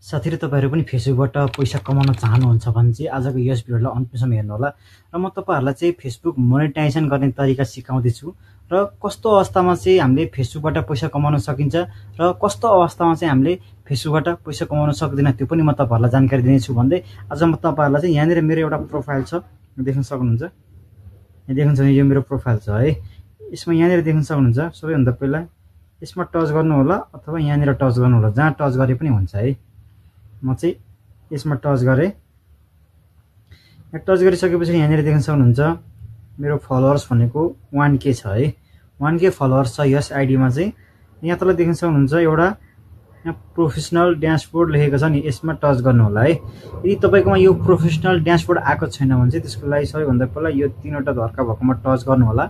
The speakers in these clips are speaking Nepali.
साथीहरु तपाईहरु पनि फेसबुकबाट पैसा कमाउन चाहनुहुन्छ भने चाहिँ आजको यस भिडियोलाई अन्तिमसम्म हेर्नु होला र म तपाईहरुलाई चाहिँ फेसबुक मोनेटाइजेसन गर्ने तरिका सिकाउँदै छु र कस्तो अवस्थामा चाहिँ हामीले फेसबुकबाट पैसा कमाउन सकिन्छ र कस्तो अवस्थामा चाहिँ हामीले फेसबुकबाट पैसा कमाउन सक्दैन त्यो पनि म तपाईहरुलाई जानकारी दिनेछु भन्दै आज म तपाईहरुलाई चाहिँ यहाँनिर मेरो एउटा प्रोफाइल छ देख्न सक्नुहुन्छ। यहाँ देख्नुहुन्छ यो मेरो प्रोफाइल छ है। यसमा यहाँनिर देख्न सक्नुहुन्छ सबैभन्दा पहिला यसमा टच गर्नु होला अथवा यहाँनिर टच गर्नु होला, जहाँ टच गरे पनि हुन्छ है। म चाहिँ यसमा टच गरे। यहाँ टच गरिसकेपछि यहाँनिर देख्न सक्नुहुन्छ मेरो फलोअर्स भनेको 1k छ है। 1k फलोअर्स छ यस आइडीमा चाहिँ। यहाँ तल देख्न सक्नुहुन्छ एउटा यहाँ प्रोफेसनल ड्यासबोर्ड लेखेको छ नि, यसमा टच गर्नु होला है। यदि तपाईकोमा यो प्रोफेसनल ड्यासबोर्ड आएको छैन भने चाहिँ त्यसको लागि सबैभन्दा पहिला यो तीनवटा धर्का भएकोमा टच गर्नु होला।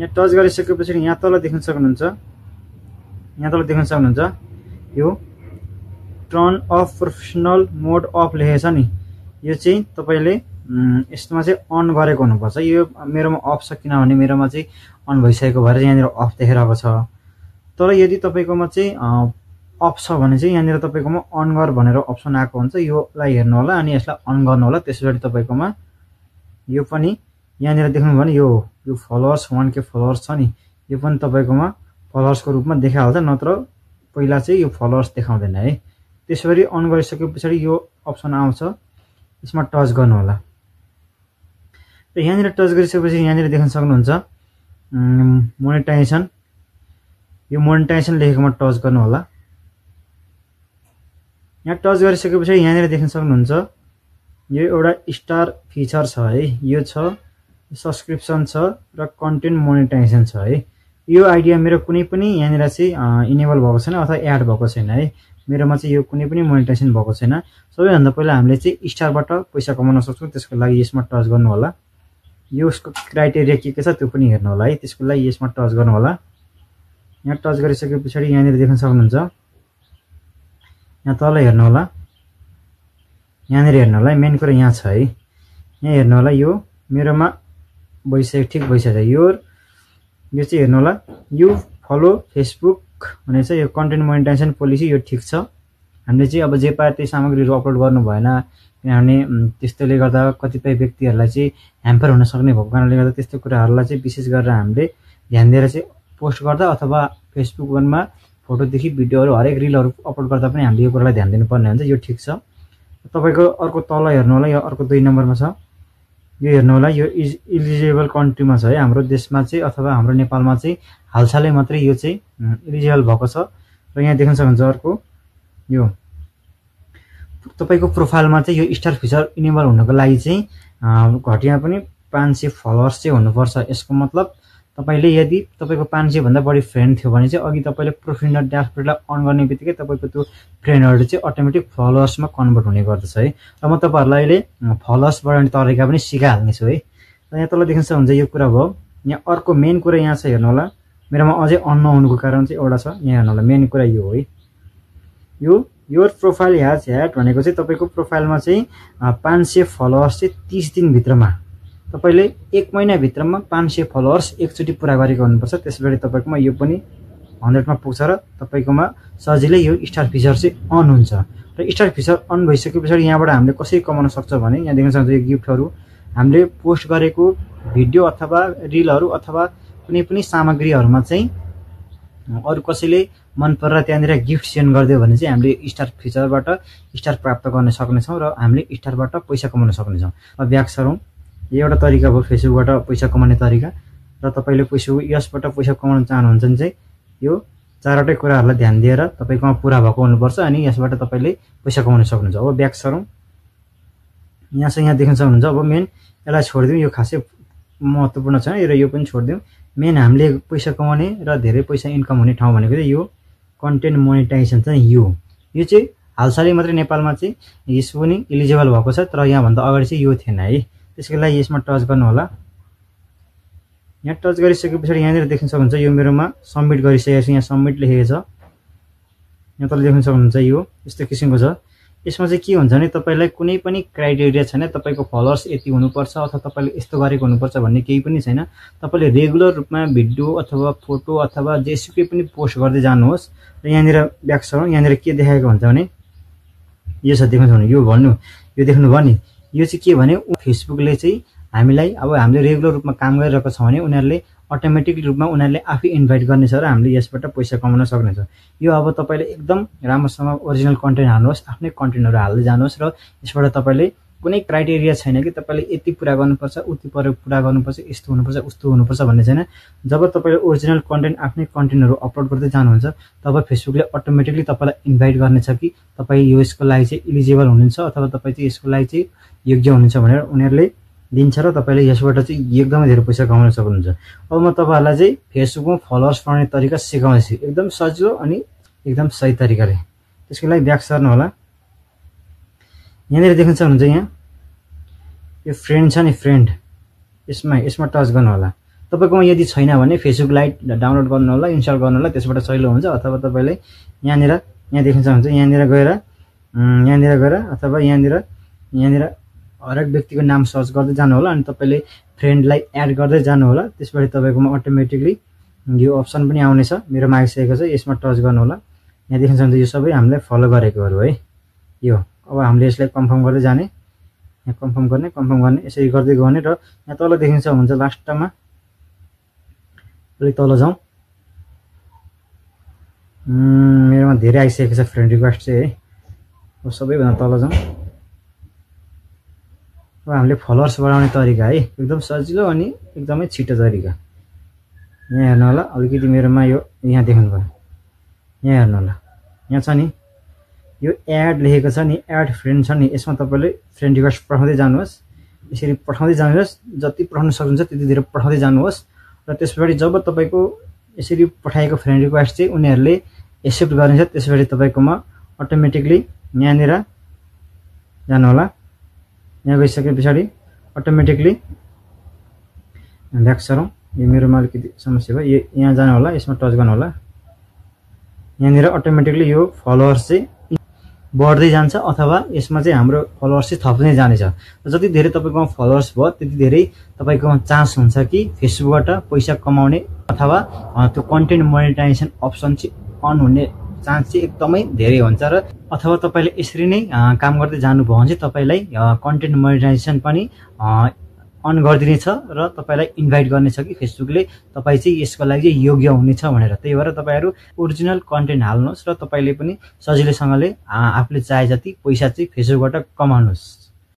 यहाँ टच गरिसकेपछि यहाँ तल देख्न सक्नुहुन्छ, यहाँ तल देख्न सक्नुहुन्छ यो turn of professional mode of लेखेको छ नि, यो चाहिँ तपाईले यसमा चाहिँ अन गरेको हुनुपर्छ। यो मेरोमा अफ छ किनभने मेरोमा चाहिँ अन भइसकेको भएर यहाँनिर अफ देखाइरहेको छ। तर यदि तपाईकोमा चाहिँ अफ छ भने चाहिँ यहाँनिर तपाईकोमा अन गर भनेर अप्सन आएको हुन्छ, योलाई हेर्नु होला अनि यसलाई अन गर्नु होला। त्यसैगरी तपाईकोमा यो पनि यहाँनिर देख्नुभयो भने यो फलोअर्स 1k फलोअर्स छ नि, यो पनि तपाईकोमा फलोअर्सको रूपमा देखाइहाल्छ, नत्र पहिला चाहिँ यो फलोअर्स देखाउँदैन है। त्यसैगरी अन गरिसकेपछि यो अप्सन आउँछ, यसमा टच गर्नु होला। र यहाँनिर टच गरिसकेपछि यहाँनिर देख्न सक्नुहुन्छ मोनेटाइजेसन, यो मोनेटाइजेसन लेखेकोमा टच गर्नु होला। यहाँ टच गरिसकेपछि यहाँनिर देख्न सक्नुहुन्छ यो एउटा स्टार फिचर छ है, यो छ सब्सक्रिप्सन छ र कन्टेन्ट मोनेटाइजेसन छ है। यो आइडिया मेरो कुनै पनि यहाँनिर चाहिँ इनेबल भएको छैन अथवा एड भएको छैन है। मेरोमा चाहिँ यो कुनै पनि मोनेटाइजेसन भएको छैन। सबैभन्दा पहिला हामीले चाहिँ स्टारबाट पैसा कमाउन सक्छौं, त्यसको लागि यसमा टच गर्नु होला। यो उसको क्राइटेरिया के छ त्यो पनि हेर्नु होला है। त्यसको लागि यसमा टच गर्नु होला। यहाँ टच गरिसकेपछि यहाँनिर देख्न सक्नुहुन्छ, यहाँ तल हेर्नु होला, यहाँनिर हेर्नु होला। मेन कुरा यहाँ छ है, यहाँ हेर्नु होला। यो मेरोमा भइसक्यो, ठिक भइसक्यो। यो चाहिँ हेर्नु होला, यो फलो फेसबुक भने चाहिँ यो कन्टेन्ट मोनेटाइजेसन पोलिसी यो ठिक छ। हामीले चाहिँ अब जे पाए त्यही सामग्रीहरू अपलोड गर्नु भएन, किनभने त्यस्तोले गर्दा कतिपय व्यक्तिहरूलाई चाहिँ ह्याम्पर हुन सक्ने भएको कारणले गर्दा त्यस्तो कुराहरूलाई चाहिँ विशेष गरेर हामीले ध्यान दिएर चाहिँ पोस्ट गर्दा अथवा फेसबुकमा फोटोदेखि भिडियोहरू हरेक रिलहरू अपलोड गर्दा पनि हामीले यो कुरालाई ध्यान दिनुपर्ने हुन्छ। यो ठिक छ। तपाईको अर्को तल हेर्नु होला, यो अर्को 2 नम्बरमा छ, यो हेर्नु होला। यो इलिजिबल कन्ट्रीमा छ है, हाम्रो देशमा चाहिँ अथवा हाम्रो नेपालमा चाहिँ हालसालै मात्रै यो चाहिँ इलिजिबल भएको छ। र यहाँ देख्न सक्नुहुन्छ अर्को यो तपाईको प्रोफाइलमा चाहिँ यो स्टार फिचर इनेबल हुनको लागि चाहिँ घटिया पनि 500 फलोअर्स चाहिँ हुनुपर्छ। यसको मतलब तपाईले यदि तपाईको 500 भन्दा बढी फ्रेन्ड थियो भने चाहिँ अघि तपाईले प्रोफाइल ड्यासबोर्डलाई अन गर्ने बित्तिकै तपाईको त्यो फ्रेन्डहरु चाहिँ अटोमेटिक फलोअर्समा कन्भर्ट हुने गर्दछ है। र म तपाईहरुलाई अहिले फलोअर्स बढाउने तरिका पनि सिकाइहाल्ने छु है। र यहाँ तल देख्न सक्नुहुन्छ यो कुरा भयो। यहाँ अर्को मेन कुरा यहाँ छ, हेर्नु होला। मेरोमा अझै अन नहुनुको कारण चाहिँ एउटा छ, यहाँ हेर्नु होला। मेन कुरा यो हो है, यो योर प्रोफाइल ह्याज ह्याड भनेको चाहिँ तपाईको प्रोफाइलमा चाहिँ 500 फलोअर्स चाहिँ 30 दिन भित्रमा, तपाईले 1 महिना भित्रमा 500 फलोअर्स एकचोटी पूरा गरेको हुनुपर्छ। त्यसैगरी तपाईकोमा यो पनि 100 मा पुग्छ र तपाईकोमा सजिलै यो स्टार फिचर चाहिँ अन हुन्छ। र स्टार फिचर अन भइसकेपछि यहाँबाट हामीले कसरी कमाउन सक्छ भने यहाँ देख्न सक्नुहुन्छ यो गिफ्टहरु, हामीले पोस्ट गरेको भिडियो अथवा रिलहरु अथवा कुनै पनि सामग्रीहरुमा चाहिँ अरु कसैले मन परेर त्यहाँनिर गिफ्ट सेन्ड गर्दियो भने चाहिँ हामीले स्टार फिचरबाट स्टार प्राप्त गर्न सक्नेछौं र हामीले स्टारबाट पैसा कमाउन सक्नेछौं। अब ब्याक सरौं। यो एउटा तरिका भयो फेसबुकबाट पैसा कमाउने तरिका। र तपाईले यसबाट पैसा कमाउन चाहनुहुन्छ भने चाहिँ यो चारवटै कुराहरुलाई ध्यान दिएर तपाईकोमा पूरा भएको हुनुपर्छ अनि यसबाट तपाईले पैसा कमाउन सक्नुहुन्छ। अब ब्याक सरौं। यहाँ देख्न सक्नुहुन्छ। अब मेन यसलाई छोड्दियौ, यो खासै महत्त्वपूर्ण छैन र यो पनि छोड्दियौ। मेन हामीले पैसा कमाउने र धेरै पैसा इन्कम हुने ठाउँ भनेको चाहिँ यो कन्टेन्ट मोनेटाइजेसन चाहिँ यो चाहिँ हालसालै मात्रै नेपालमा चाहिँ यसो पनि इलिजिबल भएको छ, तर यहाँ भन्दा अगाडि चाहिँ यो थिएन है। त्यसको लागि यसमा टच गर्नु होला। यहाँ टच गरिसकेपछि यहाँनिर देख्न सक्नुहुन्छ यो मेरोमा सबमिट गरिसकेको छ, यहाँ सबमिट लेखेको छ। यहाँ तल देख्न सक्नुहुन्छ यो यस्तो किसिमको छ। यसमा चाहिँ के हुन्छ भने तपाईलाई कुनै पनि क्राइटेरिया छैन, तपाईको फलोअर्स यति हुनुपर्छ अथवा तपाईले यस्तो गरेको हुनुपर्छ भन्ने केही पनि छैन। तपाईले रेगुलर रूपमा भिडियो अथवा फोटो अथवा जेसुकै पनि पोस्ट गर्दै जानुहोस्। र यहाँनिर ब्याक सरौं। यहाँनिर के देखाएको हुन्छ भने यो छ देख्नु सक्नु, यो भन्नु, यो देख्नुभयो नि, यो चाहिँ के भने फेसबुकले चाहिँ हामीलाई अब हामीले रेगुलर रूपमा काम गरिरहेको छौँ भने उनीहरूले अटोमेटिक रूपमा उनीहरूले आफै इन्भाइट गर्नेछ र हामीले यसबाट पैसा कमाउन सक्नेछ। यो अब तपाईँले एकदम राम्रोसँग ओरिजिनल कन्टेन्ट हाल्नुहोस्, आफ्नै कन्टेन्टहरू हाल्दै जानुहोस् र यसबाट तपाईँले कुनै क्राइटेरिया छैन कि तपाईँले यति पुरा गर्नुपर्छ, उति पुरा गर्नुपर्छ, यस्तो हुनुपर्छ, उस्तो हुनुपर्छ भन्ने छैन। जब तपाईँले ओरिजिनल कन्टेन्ट आफ्नै कन्टेन्टहरू अपलोड गर्दै जानुहुन्छ तब फेसबुकले अटोमेटिकली तपाईँलाई इन्भाइट गर्नेछ कि तपाईँ यो यसको लागि चाहिँ इलिजिबल हुनुहुन्छ अथवा तपाईँ चाहिँ यसको लागि चाहिँ योग्य हुनुहुन्छ भनेर उनीहरूले दिन्छ र तपाईँले यसबाट चाहिँ एकदमै धेरै पैसा कमाउन सक्नुहुन्छ। अब म तपाईँहरूलाई चाहिँ फेसबुकमा फलोवर्स बनाउने तरिका सिकाउँदैछु, एकदम सजिलो अनि एकदम सही तरिकाले। त्यसको लागि ब्याक सर्नु होला। यहाँनिर देख्न सक्नुहुन्छ, यहाँ यो फ्रेन्ड छ नि, फ्रेन्ड, यसमा टच गर्नु होला। तपाईँकोमा यदि छैन भने फेसबुक लाइट डाउनलोड गर्नु होला, इन्स्टल गर्नु होला, त्यसबाट सजिलो हुन्छ। अथवा तपाईँले यहाँ देख्न सक्नुहुन्छ, यहाँनिर गएर अथवा यहाँनिर हरेक व्यक्तिको नाम सर्च गर्दै जानु होला अनि तपाईँले फ्रेन्डलाई एड गर्दै जानु होला। त्यसबाट तपाईँकोमा अटोमेटिकली यो अप्सन पनि आउनेछ, मेरोमा आइसकेको छ, यसमा टच गर्नु होला। यहाँ देख्न सक्नुहुन्छ यो सबै हामीले फलो गरेकोहरू है। यो अब हामीले यसलाई कन्फर्म गर्दै जाने, यहाँ कन्फर्म गर्ने, यसरी गर्दै गउने र यहाँ तल देख्न सक्नुहुन्छ लास्टमा अलिक तल जाउँ, मेरोमा धेरै आइसकेको छ फ्रेन्ड रिक्वेस्ट चाहिँ है। अब सबैभन्दा तल जाउँ। अब हामीले फलोवर्स बढाउने तरिका है, एकदम सजिलो अनि एकदमै छिटो तरिका। यहाँ हेर्नु होला, अलिकति मेरोमा यो यहाँ देख्नुभयो, यहाँ हेर्नु होला, यहाँ छ नि यो एड लेखेको छ नि, एड फ्रेन्ड छ नि, यसमा तपाईँले फ्रेन्ड रिक्वेस्ट पठाउँदै जानुहोस्। यसरी पठाउँदै जानुहोस्, जति पठाउन सक्नुहुन्छ त्यति धेरै पठाउँदै जानुहोस् र त्यसपछि जब तपाईँको यसरी पठाएको फ्रेन्ड रिक्वेस्ट चाहिँ उनीहरूले एक्सेप्ट गर्नेछ, त्यसपछि तपाईँकोमा अटोमेटिकली यहाँनिर जानु होला। यहाँ गइसके पछाडि अटोमेटिकली ब्याक सरौँ, यो मेरोमा अलिकति समस्या भयो, यहाँ जानु होला, यसमा टच गर्नु होला। यहाँनिर अटोमेटिकली यो फलोवर्स चाहिँ बढ्दै जान्छ अथवा यसमा चाहिँ हाम्रो फलोवर्स चाहिँ थप्दै जानेछ। र जति धेरै तपाईँकोमा फलोवर्स भयो त्यति धेरै तपाईँकोमा चान्स हुन्छ कि फेसबुकबाट पैसा कमाउने अथवा त्यो कन्टेन्ट मोनेटाइजेसन अप्सन चाहिँ अन हुने चान्स चाहिँ एकदमै धेरै हुन्छ। र अथवा तपाईँले यसरी नै काम गर्दै जानुभयो भने चाहिँ तपाईँलाई कन्टेन्ट मोनेटाइजेसन पनि अन गरिदिनेछ र तपाईँलाई इन्भाइट गर्नेछ कि फेसबुकले तपाईँ चाहिँ यसको लागि चाहिँ योग्य हुनेछ भनेर। त्यही भएर तपाईँहरू ओरिजिनल कन्टेन्ट हाल्नुहोस् र तपाईँले पनि सजिलैसँगले आफूले चाहे जति पैसा चाहिँ फेसबुकबाट कमाउनुहोस्।